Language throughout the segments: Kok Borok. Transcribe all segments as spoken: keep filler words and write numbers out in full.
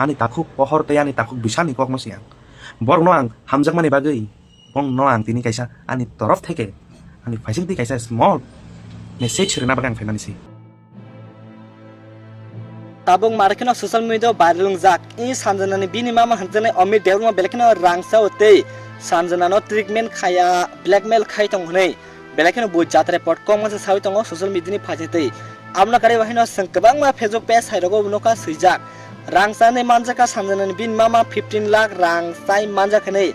Ani takhuk pohor tei ani takhuk bisalni kokno se ang. Borokno ang hamjakmani bagwi bongno ang tini kaisa ani torof theke ani phaisingtwi kaisa small message rwna bagwi ang phaimani se. Tabuk mare kheno social media viral wngjak. I Sanjanani bini mama hwnjaknai Omit Debbarma belai kheno rangchao tei Sanjanano treatment khaya, blackmail khai tong hwnwi belai kheno bo jatra report kok masa sawi tongo social media ni phaisingtwi. Abono karwi bahino chwng kwbangma Facebook page sairogo nokha swijak. Rang chanai manjakha Sanjanani bini mama fifteen lakh rang chai manjak hwnwi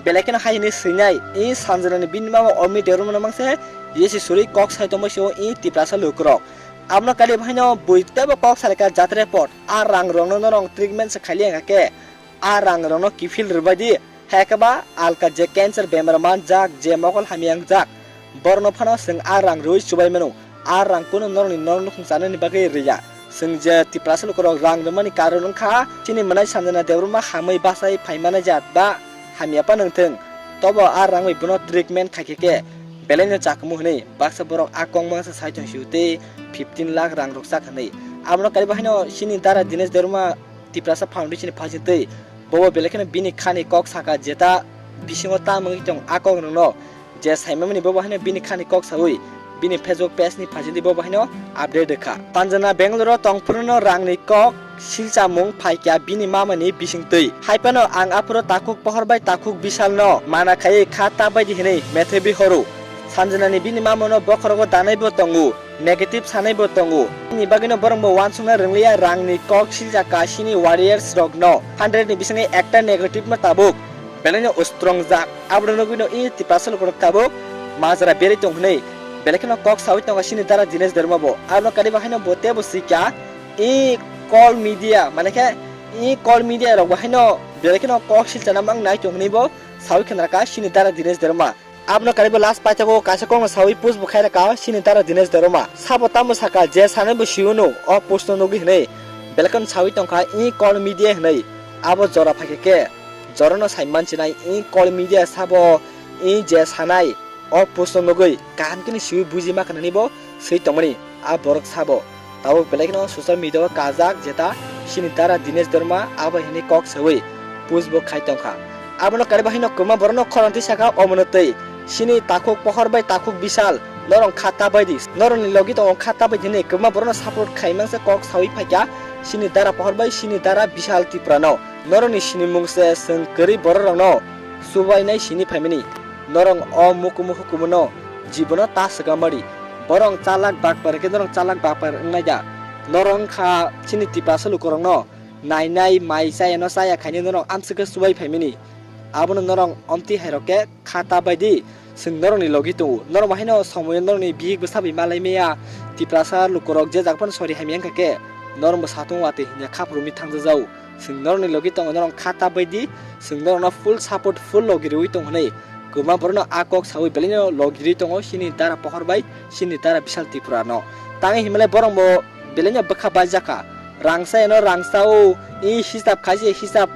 belai kheno hai hwnwi swinai. I Sanjanani bini mama Omit Debbarmano mangse yesi suri kok sai tongma sio i Tiprasa lukurok. Abono kali bahaino bui tebo kok salika jatra report. A rang rokno norong treatment se khaili wngkha khe a rang rokno kiphil rwbaidi. Hai khe ba alka je cancer bemar manjak, je mokol hamya wngjak, borokno phano chwng a rang rwui chubai mano. A rang kunu norokni nok nukhung chanani bagwi rwya. Chwng je Tiprasa lukurok rang rwmani karon wngkha chini mwnai Sanjana Debbarma hamwi bachai phai manai jat ba hamya phano wngthung. Tobo a rang bai bono treatment khai khe khe belaino chakmu hwnwi baksa borok a kok mangsa sai tong sio tei fifteen lakh rang rwkjak hwnwi. Abono kali bahaino chini dara Dinesh Debbarma Tiprasa Foundation ni phaisingtwi bobo belai kheno bini khani kok saka jeta bisingo tamo wngwi tong a kok rokno je saimamani bobo haino bini khani kok sawi bini Facebook page ni phaisingtwi bobo haino update rwkha. Sanjana Bangalore o tong phuru no rangni kok silchamung phaikya bini mamani bisingtwi. Hai phano ang aphuru takhuk pohor bai takhuk bisalno mana khaiwi kha ta baidi hinwi methebwi horo. Sanjanani bini mamano bokhorogo danaibo tongo, negative sanaibo tongo. Bini bagwino borokbo uansukna rwngliya rangni kok siljak kasini warriors rokno. Hundred ni bisingni ekta negative no tabuk belaino strong jak. Abono nugwino i Tiprasa lukurok tabuk majra berwi tong hwnwi belai kheno kok sawi tongo sini dara Dinesh Debbarma bo. Abono kariba haino bo tebo sikya i call media, mane khe i call media rok bo haino belai kheno kok silchana mang nai tong hwnwi bo sawi khenarka sini dara Dinesh Debbarma. Abono karibo last paithago kaisa kokno sawi post bo khairaka sini dara Dinesh Debbarma. Sabo tamo saka je sanaibo siyono o post no nugwi hwnwi belai kheno sawi tongkha i call media hwnwi. Abo jora phaikhe khe jorano sai manchinai i call media sabo i je sanai o post no nugwi kaham khe siwi buji ma khnani bo swi tongmani a borok sabo. Tabuk belai kheno social media o kajak jeta sini dara Dinesh Debbarma abo hini kok sawi post bo khai tongkha. Abono kariba hino kwma borokno khorang twi saka omono twi sini takhuk pohor bai takhuk bisal norong kha ta baidi. Norokni logi tongo kha ta baidi hini kwma borokno support khai mangsa kok sawi phaikha sini dara pohor bai sini dara bisal Tripura no. Norokni sinimung se chwng kwrwi borok rokno subainai sini phaimani. Norok o mukumu hukumu no jibono ta swkang mari. Borok chalak bakpar khe norok chalak bakpar wngnai da. Norok wngkha chini Tiprasa lukurokno nainai mai chaya no chaya khainai norok amswk khe chubai phaimani. Abono norok omtwi hairok khe kha ta baidi chwng norokni logi tongo. Norok bahaino somoyo norokni bihik bwsa bai malai maya Tiprasa lukurok je jak phano sori hamya wngkha khe norokbo satung watwi hinya khaprumi thangjajao. Chwng norokni logi tongo, norok kha ta baidi, chwng norokno full support, full logi rwi tong hwnwi kwma borokno a kok sawi belaino logi rwi tongo, chini dara pohor bai, chini dara bisal Tripura no. Tangwi hinmale borok bo belaino bwkha baijakha, rangsa eno rangsa o, i hisab khaise hisab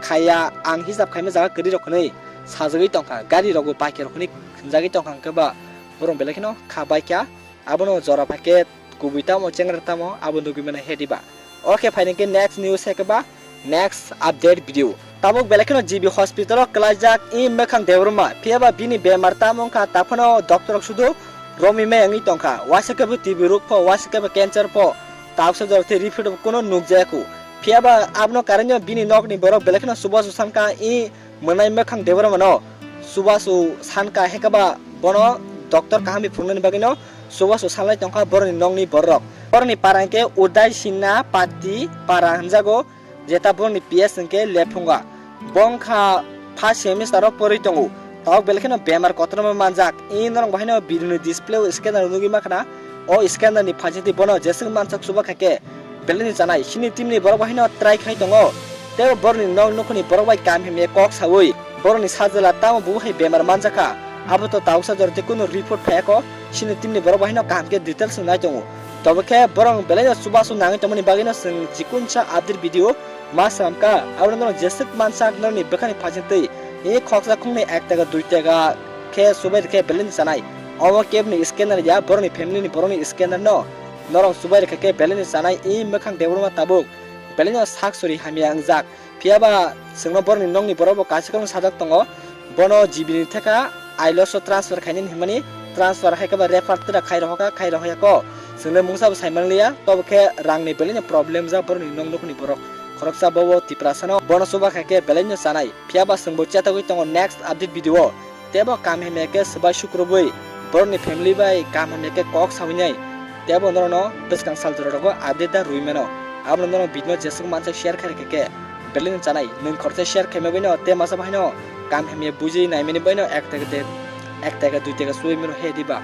khaiya, ang hisab khaima jaga kwrwi rok hwnwi sajagwi tongkha, gari rok bo paikhe rok hwnwi khwnjagwi tongkha, hwnkhe ba borok belai kheno kha baikha, abono jora phaikhe kubui tamo chengra tamo abo nugwi mano he diba. Oke, phaini khe next news hai khe ba next update video. Tabuk belai kheno G B hospital o kwlaijak i Mwkhang Debbarma, phiya ba bini bemar tamo wngkha ta phano doctor rok sudu romwi maya wngwi tongkha, waisa khe bo T B rok pho, waisa khe bo cancer pho, tabuksa jora tei report bo kuno nukjaya khu. Phiya ba abono karwi no bini nokni borok belai kheno chubachu sankha i mwnai Mwkhang Debbarma no chubachu sankha, hai khe ba bono doctor kaham bai phunuknani bagwi no chubachu salnai tongkha borokni nokni borok. Borokni para hwnkhe Uday Sinha Patti para hwnjago, jeta borokni P S hwnkhe Lephunga. Bo wngkha first semester o porwi tongo. Tabuk belai kheno bemar kotorma manjak. I norok bahaino video ni display o scanner nugwi mankha na. O scanner ni phaisingtwi bono jeswk mansak chuba khaikhe belaini chanai. Chini team ni borok bahaino try khai tongo. Tei borokni nok nukhuni borok bai kaham himya kok sawi borokni sajla tamo bo hai bemar manjakha. Abo to tabuksa jora tei kunu report phaiya kho. Chini team ni borok bahaino kaham khe details nai tongo. Tobo khe borok belaino chubachu nangwi tongmani bagwino chwng chikunsa update video ma swnamkha. Abono norok jeswk mansak norokni bwkhani phaisingtwi i khoksa khoknwi ek taka dui taka khe chubai rwkhe belaino chanai. Omo kebni scanner ya, borokni family ni borokni scanner no norok chubai rwkha khe belaino chanai i Mwkhang Debbarma tabuk Belaino sak sori hamya wngjak. Phiya ba chwngno borokni nokni borok bo kaisa kokno sajak tongo. Bono G B ni theka Ailoso transfer khainani hinmani transfer hai khe ba refer tera khai rohokha, khai rohya ko. Chwngno mungsa bo sai manliya, tobo khe rangni belaino problem jak borokni nok nukhungni borok. Khoroksa bobo Tiprasano bono chuba khai khe belaino chanai. Phiya ba chwngbo chetogwi tongo next update video. Tebo kam hamya khe swbai sukrubwi borokni family bai kam hamya khe kok sawi nai. Tebo norokno bwskang sal jora rogo update da rwi mano. Abono norok video no jeswk mansa share khai khe khe belaino chanai. Nwng khoroksa share khaima baino te masa baino kam hamya bujui naimani baino ek taka de, ek taka dui taka suwi mano he diba.